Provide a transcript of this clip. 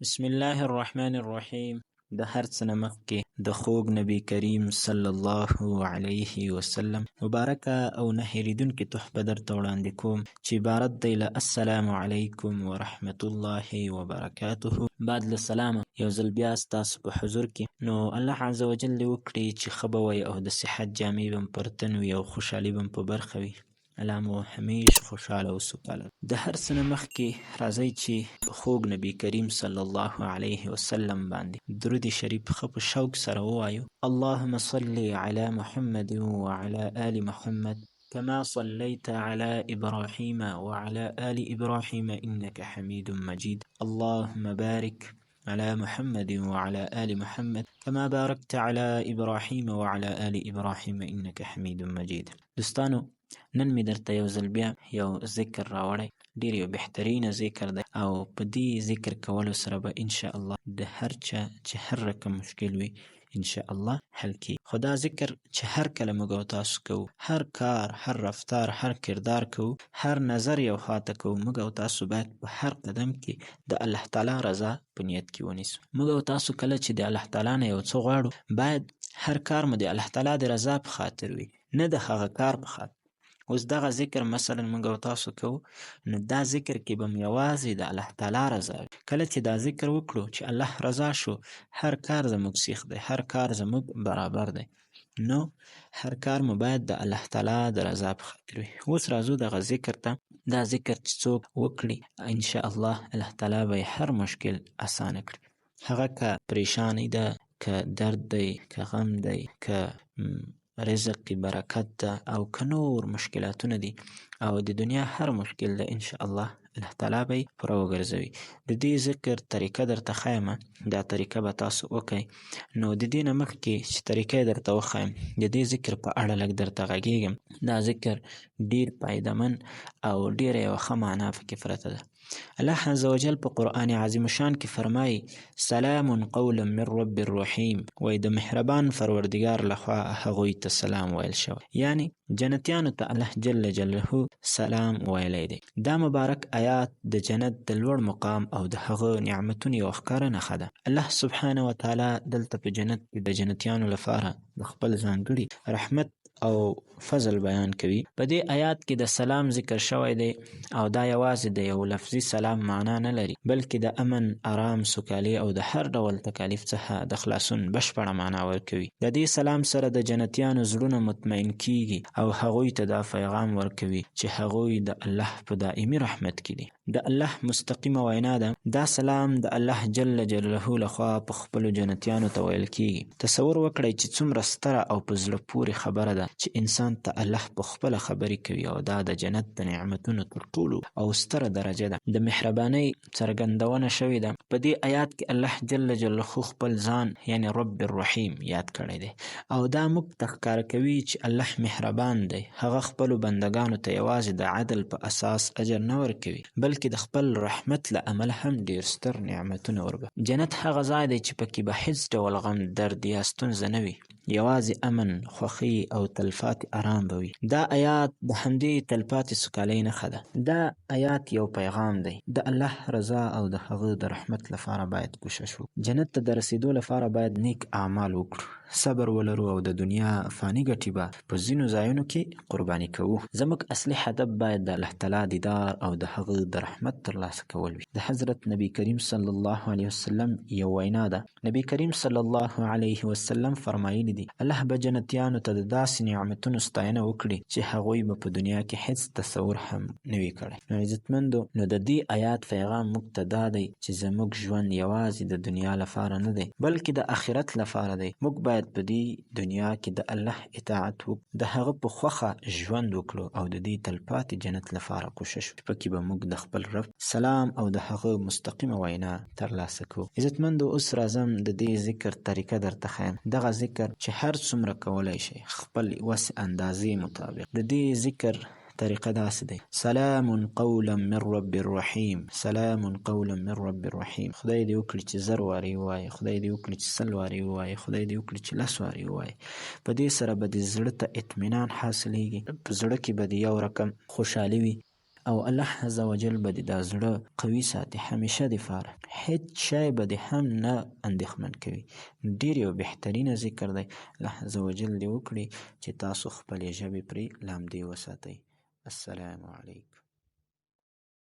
بسم الله الرحمن الرحیم. د هر څه نه مخکې د خوږ نبی کریم صلی الله علیه وسلم مبارکه او نه هېرېدونکې تحفه درته وړاندې کوم چې عبارت دی له السلام علیکم ورحمت الله وبرکاته. بعد له سلامه یو ځل بیا ستاسو په حضور کې، نو الله عز وجل دې وکړي چې ښه به وئ او د صحت جامې به مو پر تن وي او خوشحالي به مو په برخه وي. الله مو همیش خوشحاله او سوکاله. د هر څه نه مخکې راځئ چې په خوږ نبی کریم صلی الله علیه وسلم باندې درود شریف ښه په شوق سره ووایو. اللهم صل علی محمد وعلى آل محمد كما صليت على إبراهيم وعلى آل إبراهيم إنك حميد مجيد. اللهم بارك على محمد وعلى آل محمد كما باركت على إبراهيم وعلى آل إبراهيم إنك حميد مجيد. دوستانو، نن مې درته یو ځل بیا یو ذکر راوړی، ډېر یو بهترینه ذکر دی او په دې ذکر کولو سره به ان شاء الله د هر چا چې هر رقم مشکل وي ان شاء الله حل کیږي. خو دا ذکر چې هر کله موږ او تاسو کوو، هر کار، هر رفتار، هر کردار کوو، هر نظر یو خواته کوو، موږ او تاسو باید په هر قدم کې د الله تعالی رضا په نیت کې ونیسو. موږ او تاسو کله چې د الله تعالی نه یو څه غواړو، باید هر کار مو د الله تعالی د رضا په خاطر وي، نه د هغه کار په خاطر. اوس دغه ذکر مثلا موږ او تاسو کوو، نو دا ذکر کې به مو یوازې د الله تعالی رضا وي. کله چې دا ذکر وکړو چې الله رضا شو، هر کار زموږ سیخ دی، هر کار زموږ برابر دی. نو هر کار مو باید د الله تعالی د رضا په خاطر وي. اوس راځو دغه ذکر ته. دا ذکر چې څوک وکړي ان شاء الله الله تعالی به یې هر مشکل اسانه کړي. هغه که پریشانی ده، که درد دی، که غم دی، که رزق کې برکت ده او که نور مشکلاتونه دي او د دنیا هر مشکل ده، ان شاء الله الله تعالی به یې پوره وګرځوي. د دې ذکر طریقه درته ښایم، دا طریقه به تاسو وکئ. نو د دې نه مخکې چې طریقه یې درته وښایم، د دې ذکر په اړه لږ درته غږېږم. دا ذکر ډېر فایدهمن او ډېره یوه ښه معنا پکې پرته ده. الله عز وجل په قرآن عظیم شان کې فرمایي: سلام قولا من رب الرحیم. وایي د مهربان فروردګار لخوا هغوی ته سلام ویل شوی، یعنی جنتیانو ته الله جل جلاله سلام ویلی دی. دا مبارک آیات د جنت د لوړ مقام او د هغه نعمتونو یوه ښکاره نښه ده. الله سبحانه وتعالی دلته په جنت کې د جنتیانو لپاره د خپل ځانګړي رحمت او فضل بیان کوي. په دې آیات کې د سلام ذکر شوی دی او دا یوازې د یو لفظي سلام معنا نه لري، بلکې د امن، آرام، سوکالۍ او د هر ډول تکالیف څخه د خلاصون بشپړه معنا ورکوي. د دې سلام سره د جنتیانو زړونه مطمئن کیږي او هغوی ته دا پیغام ورکوي چې هغوی د الله په دایمي رحمت کې دي. د الله مستقیمه وینا ده. دا سلام د الله جل جلاله لخوا په خپلو جنتیانو ته ویل کیږي. تصور وکړئ چې څومره ستره او په زړه پورې خبره ده چې انسان ته الله په خپله خبرې کوي، او دا د جنت د نعمتونو تر ټولو او ستره درجه ده. د مهربانۍ څرګندونه شوې ده. په دې آیات کې الله جل جلاله خپل ځان یعنی رب الرحیم یاد کړی دی او دا موږ ته ښکاره کوي چې الله مهربان دی. هغه خپلو بندګانو ته یوازې د عدل په اساس اجر نه ورکوي، بلکې د خپل رحمت له امله هم ډېر ستر نعمتونه وربخښي. جنت هغه ځای دی چې پکې به هیڅ ډول غم، درد یا ستونزه نه وي، یوازې امن، خوښي او تلپاتې ارام به وي. دا آیات د همدې تلپاتې سوکالۍ نښه ده. دا آیات یو پیغام دی. د الله رضا او د هغه د رحمت لپاره باید کوشش وکړو. جنت ته د رسېدو لپاره باید نیک اعمال وکړو، صبر ولرو او د دنیا فاني ګټې به په ځینو ځایونو کې قرباني کوو. زموږ اصلي هدف باید د الله تعالی دیدار او د هغه د رحمت ترلاسه کول وي. د حضرت نبی کریم صلی الله علیه وسلم یو وینا ده. نبی کریم صلی الله علیه وسلم فرمایلی دي: الله به جنتیانو ته د داسې نعمتونو ستاینه وکړي چې هغوی به په دنیا کې هیڅ تصور هم نه وي کړی. نو عزتمندو، نو د دې آیات پیغام موږ ته دا دی چې زموږ ژوند یوازې د دنیا لپاره نه دی، بلکې د آخرت لپاره دی. موږ باید په دې دنیا کې د الله اطاعت وکړو، د هغه په خوښه ژوند وکړو او د دې تلپاتې جنت لپاره کوشش وکړو چې پکې به موږ د خپل رب سلام او د هغه مستقیمه وینا ترلاسه کوو. عزتمندو، اوس راځم د دې ذکر طریقه درته ښایم. دغه ذکر چې هر څومره کولی شئ خپل وسې اندازې مطابق د دې ذکر طریقه داسې دی: سلام قولا من رب الرحیم، سلام قولا من رب الرحیم. خدای دې وکړي چې 1000 وارې ووایې، خدای دې وکړي چې 100 وارې ووایې، خدای دې وکړي چې 10 وارې ووایې. په دې سره به د زړه ته اطمینان حاصلېږي، په زړه کې به د یو رقم خوشحالي وي. او الله عز وجل به دې دا زړه قوي ساتي همیشه دپاره، هیڅ شی به دې هم نه اندېښمن کوي. ډېر یو بهترینه ذکر دی. الله عز وجل دې وکړي چې تاسو خپلې ژبې پرې لامدې وساتئ. السلام علیکم.